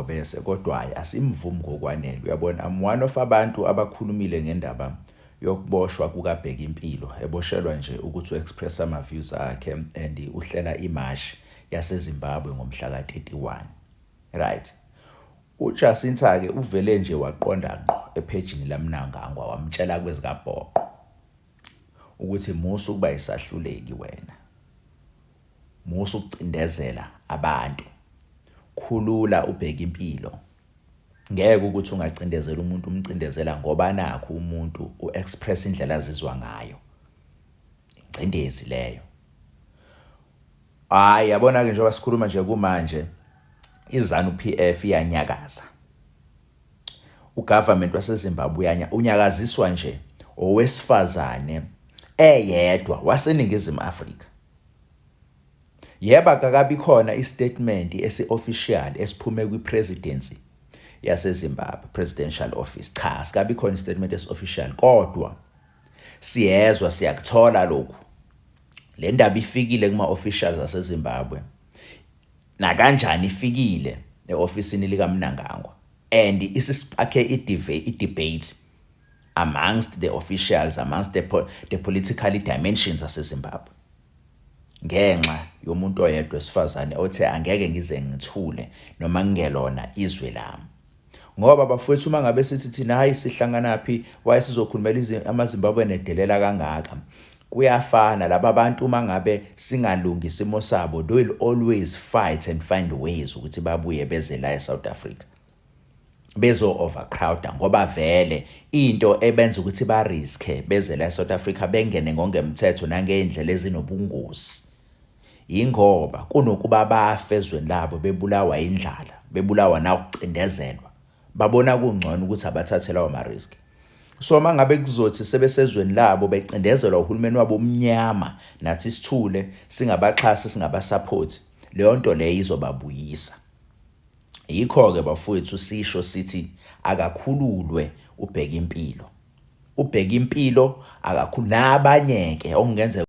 kaNgobese, kodwa hayi, asimvumi ngokwanele. Uyabona, I'm one of abantu abakhulumile ngendaba yokuboshwa kukaBhekimpilo, eboshelwa nje ukuthi u-express ama-views akhe and uhlela imashi yaseZimbabwe ngomhla ka-31, right? UJacinta-ke uvele nje waqonda ngqo ephejini laMnangagwa, wamtshela kwezikabhoqo ukuthi musa ukuba isahluleki wena, musa ukucindezela abantu, khulula uBhekimpilo. Ngeke ukuthi ungacindezela umuntu, umcindezela ngoba nakho umuntu u-express indlela azizwa ngayo, ingcindezi leyo. Hayi, yabona-ke, njengoba sikhuluma nje kumanje, iZANU PF iyanyakaza, ugovernment waseZimbabwe uyanya unyakaziswa nje owesifazane eyedwa waseNingizimu Afrika. Yebo, akakabi khona istatement esi-official esiphume kwi-presidency yaseZimbabwe, presidential office. Cha, sikabi khona istatement esi-official, kodwa siyezwa, siyakuthola lokhu, le ndaba ifikile kuma-officials aseZimbabwe. Nakanjani ifikile e-ofisini likaMnangagwa and isisparke i-debate amongst the officials, amongst the political dimensions aseZimbabwe, ngenxa yomuntu oyedwa wesifazane othe angeke ngize ngithule noma ngingelona izwe lami. Ngoba bafowethu, uma ngabe sithi thina hayi, sihlanganaphi, waye sizokhulumela amaZimbabwe nedelela kangaka, kuyafana laba bantu, uma ngabe singalungi isimo sabo, they will always fight and find ways ukuthi babuye beze la eSouth Africa bezo overcrowda, ngoba vele into ebenza ukuthi ba risk beze la eSouth Africa, bengene ngongemthetho nangey'ndlela ezinobungozi, ingoba kunokuba bafe ezweni labo bebulawa indlala, bebulawa nakucindezelwa, babona kungcono ukuthi abathathe lawo ma-risk. So uma ngabe kuzothi sebesezweni labo becindezelwa uhulumeni wabo omnyama, nathi sithule, singabaxhasi, singabasupport, leyo nto leyo izobabuyisa. Yikho-ke bafowethu sisho sithi akakhululwe uBhekimpilo, uBhekimpilo akakhulu, nabanye-ke okungenzeka.